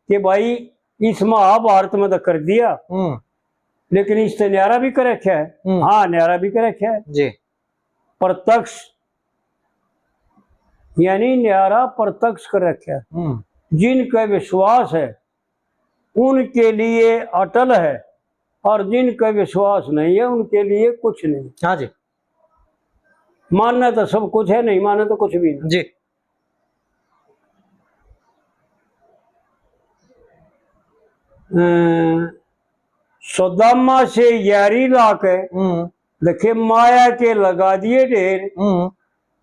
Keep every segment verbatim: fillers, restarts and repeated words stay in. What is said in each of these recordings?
कि भाई, इस महाभारत में तो कर दिया, हम्म। लेकिन इससे न्यारा भी कर रखा है। हम्म। हाँ, न्यारा भी कर रखा है। जी। प्रत्यक्ष, यानी न्यारा प्रत्यक्ष कर रखा है। हम्म। जिनका विश्वास है, उनके लिए अटल है, और जिनका विश्वास नहीं है, उनके लिए कुछ नहीं। हाँ जी। मानना तो सब कुछ है, नहीं मानना तो कुछ भी नहीं। जी। अ, सुदामा से यारी लाके, हम्म। देखे माया के लगा दिए ढेर, हम्म।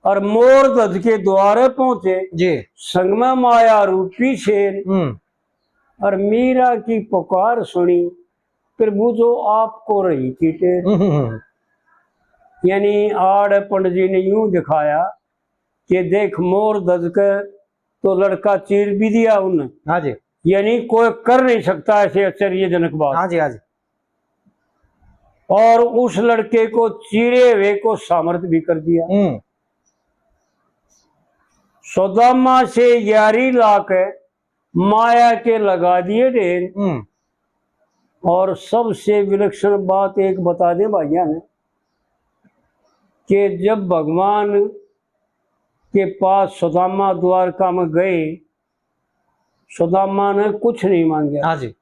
और मोर धज के द्वारे पहुंचे, जी। संग में माया रूपी शेर, हम्म। और मीरा की पुकार सुनी, प्रभु जो आपको रही थी टेर। हम्म, हम्म, हम्म। यानी आड़ पंडित जी ने यूं दिखाया कि देख, मोर धज के तो लड़का चीर भी दिया उन्हें। हाँ जी। यानी कोई कर नहीं सकता ऐसे आश्चर्यजनक बात। हाँ जी, हाँ जी। और उस लड़के को चीरे हुए को सामर्थ भी कर दिया। हम्म। सुदामा से यारी लाके माया के लगा दिए ढेर। हम्म। और सबसे विलक्षण बात एक बता दें भाइयों ने, कि जब भगवान के पास सुदामा द्वारका में गए, सुदामा ने कुछ नहीं मांगा। हाँ जी।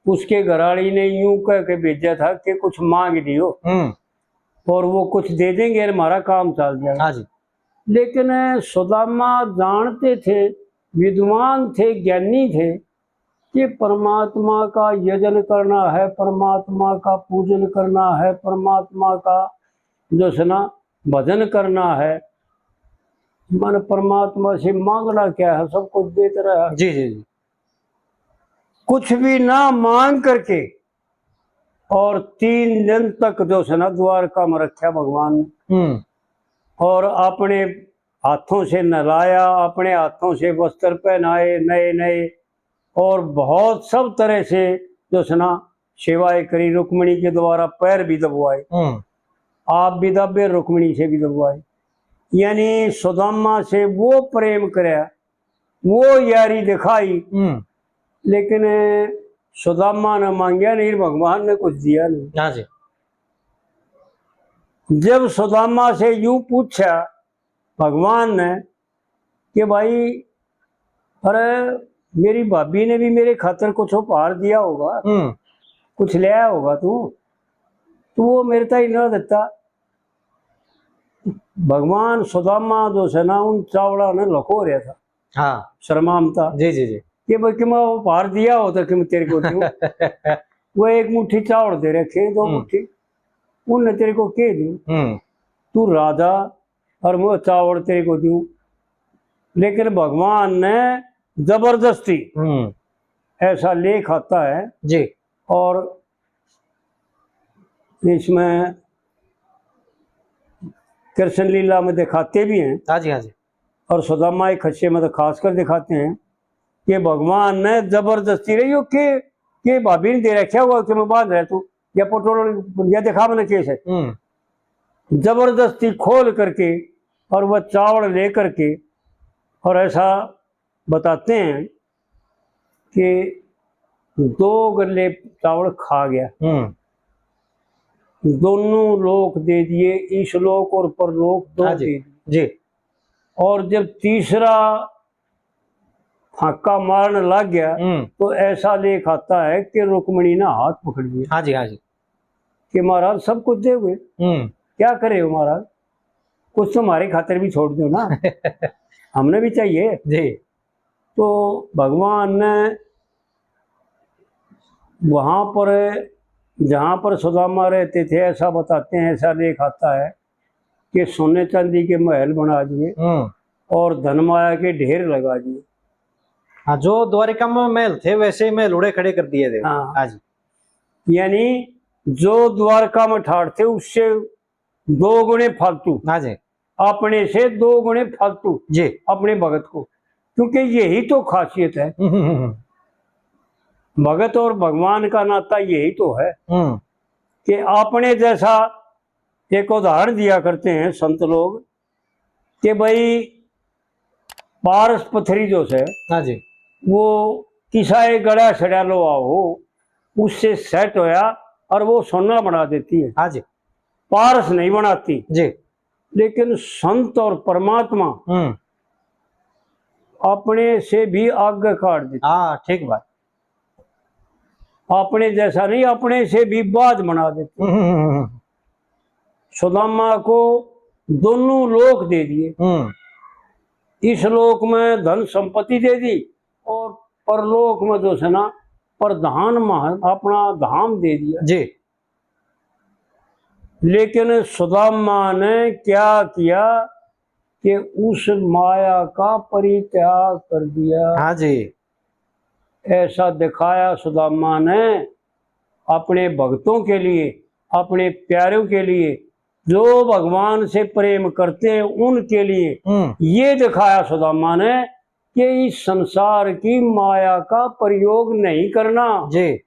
उसके घराली ने यूं कह के भेजा था कि कुछ मांग लियो, हम्म। और वो कुछ दे देंगे और हमारा काम चल जाएगा। हाँ जी। लेकिन सुदामा जानते थे, विद्वान थे, ज्ञानी थे कि परमात्मा का यजन करना है, परमात्मा का पूजन करना है, परमात्मा का जो है ना भजन करना है। मन परमात्मा से मांगना क्या है, सब कुछ देते रहा। जी, जी, जी। कुछ भी ना मांग करके और तीन दिन तक जो है ना द्वारका में रखा भगवान ने। हम्म। और अपने हाथों से नहलाया, अपने हाथों से वस्त्र पहनाए नए नए, और बहुत सब तरह से जो है ना सेवाएं करी। रुक्मिणी के द्वारा पैर भी दबवाए, हम्म। आप भी दबे, रुक्मिणी से भी दबवाए। यानी सुदामा से वो प्रेम करया, वो यारी दिखाई, हम्म। लेकिन सुदामा ने मांग्या नहीं, भगवान ने कुछ दिया नहीं। हाँ जी। जब सुदामा से यूं पूछा भगवान ने कि भाई, अरे, मेरी भाभी ने भी मेरे खातर कुछ उपहार दिया होगा, हम्म। कुछ ले आया होगा तू, तो वो मेरे ताई ना देता। भगवान सुदामा जो है ना, उन चावड़ा ने लुको रहा था। हाँ। शर्मामता। जी, जी, जी। कि भाई, कि मैं उपहार दिया होता कि मैं तेरे को दूं। वो एक मुट्ठी चावल दे रखे, दो हम्म। मुट्ठी, उनने तेरे को के दूं? हम्म। तू राजा और मैं चावल तेरे को दूं। लेकिन भगवान ने जबरदस्ती हम्म। ऐसा लेख आता है। जी। और इसमें कृष्ण लीला में दिखाते भी हैं। हाँ जी, हाँ जी। और सुदामा एक खस्से में तो खासकर दिखाते हैं कि भगवान ने जबरदस्ती रही हो के, के भाभी ने दे रखा हुआ कि मैं बांध रहा तू, या पेट्रोल, या दिखा मैंने केस है। हम्म। जबरदस्ती खोल करके और वह चावल ले करके, और ऐसा बताते हैं कि दो गल्ले चावल खा गया। हम्म। दोनों लोक दे दिए, इस लोक और परलोक दो हाँ जी, दे दिए। जी। और जब तीसरा हाका मारने लग गया, हम्म। तो ऐसा लेख आता है कि रुक्मणी ने हाथ पकड़ लिया। हाँ जी, हाँ जी। कि महाराज, सब कुछ दे हुए, हम्म। क्या करे हो महाराज, कुछ तो हमारे खातर भी छोड़ दो ना, हमने भी चाहिए। जी। तो भगवान ने वहाँ पर, जहाँ पर सुदामा रहते थे, ऐसा बताते हैं, ऐसा लेख आता है कि सोने चांदी के महल बना दिए हम्म। और धन माया के ढेर लगा दिए। हाँ, जो द्वारिका में महल थे, वैसे ही महल उड़े खड़े कर दिए थे। हाँ। हाँ जी। यानी जो द्वारका में ठाट थे, उससे दो गुणे फालतू। हाँ जी। अपने से दो गुणे फालतू जी। अपने भगत को, क्योंकि यही तो खासियत है। हम्म, हम्म, हम्म। भगत और भगवान का नाता यही तो है हम्म। कि अपने जैसा, एक उदाहरण दिया करते हैं संत लोग कि भाई, पारस पथरी जो है, हाँ जी। वो किसा एक गड़ा सड़ा लोहा हो, उससे सेट होया और वो सोना बना देती है। हाँ जी। पारस नहीं बनाती। जी। लेकिन संत और परमात्मा हम्म। अपने से भी आगे काट देते। हाँ, ठीक बात। अपने जैसा नहीं, अपने से भी बाज बना देते। हम्म, हम्म, हम्म। सुदामा को दोनों लोक दे दिए। हम्म। इस लोक में धन संपत्ति दे दी और परलोक में जो है ना, प्रधान महा-, अपना धाम दे दिया। जी। लेकिन सुदामा ने क्या किया कि उस माया का परित्याग कर दिया। हाँ जी। ऐसा दिखाया सुदामा ने अपने भक्तों के लिए, अपने प्यारों के लिए, जो भगवान से प्रेम करते हैं उनके लिए। हम्म। ये दिखाया सुदामा ने कि इस संसार की माया का प्रयोग नहीं करना। जी।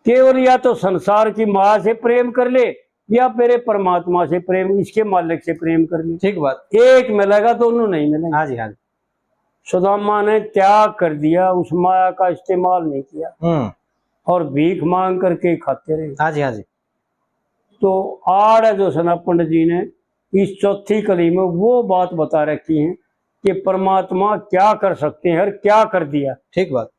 केवल या तो संसार की माया से प्रेम कर ले या मेरे परमात्मा से प्रेम, इसके मालिक से प्रेम कर ले। ठीक बात। एक मिलेगा, दोनों नहीं मिलेंगे। हाँ जी, हाँ जी। सुदामा ने त्याग कर दिया, उस माया का इस्तेमाल नहीं किया हम्म। और भीख मांग करके खाते रहे। हाँ जी, हाँ जी। तो आड़ है जो सना पंडित जी ने इस चौथी कली में वो बात बता रखी है कि परमात्मा क्या कर सकते हैं और क्या कर दिया। ठीक बात।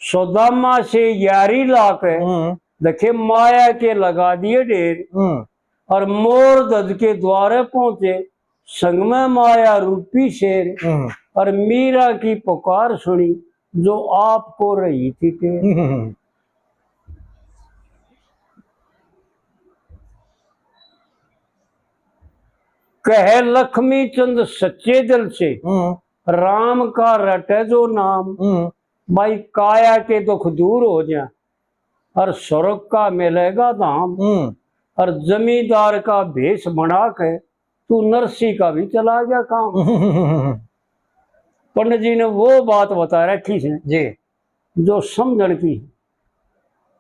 सुदामा से यारी लाके हम्म। देखे माया के लगा दिए ढेर हम्म। और मोर धज के द्वारे पहुंचे संग में माया रूपी शेर हम्म। और मीरा की पुकार सुनी जो आपको रही थी टेर। हम्म। कहे लक्ष्मी चंद सच्चे दिल से हम्म। राम का रटे जो नाम, हम्म। भाई काया के दुख दूर हो जा और स्वर्ग का मिलेगा धाम। हम्म। और जमींदार का भेष बना के तू नरसी का भी चला गया काम। पंडित जी ने वो बात बता रखी है जी। जो समझण की है।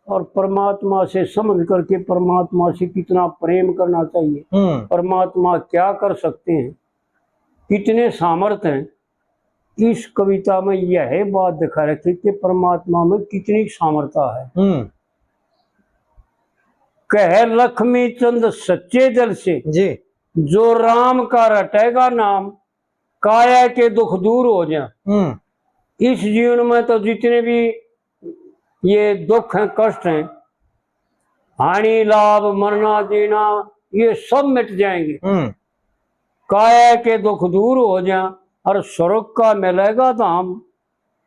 और परमात्मा से समझ करके परमात्मा से कितना प्रेम करना चाहिए, हम्म। परमात्मा क्या कर सकते हैं, कितने सामर्थ हैं, इस कविता में यह बात दिखा रखी कि परमात्मा में कितनी सामर्थ्य है। हम्म। कहे लक्ष्मी चंद सच्चे दिल से जी। जो राम का रटेगा नाम, काया के दुख दूर हो जा। हम्म। इस जीवन में तो जितने भी ये दुख हैं, कष्ट हैं, हानि लाभ, मरना जीना, ये सब मिट जाएंगे। हम्म। काया के दुख दूर हो जा और स्वर्ग का मिलेगा धाम।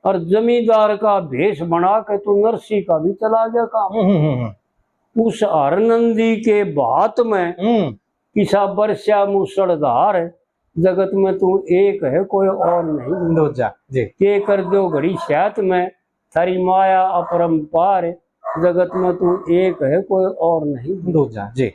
और जमींदार का भेष बना के तू नरसी का भी चला गया काम। हम्म, हम्म, हम्म। उस हर नंदी के भात में हम्म। किसा बरस्या मूसलधार, जगत में तू एक है, कोई और नहीं। दूजा, जी। के कर दो घड़ी स्यात में, थारी माया अपरंपार, जगत में तू एक है, कोई और नहीं। दूजा, जी।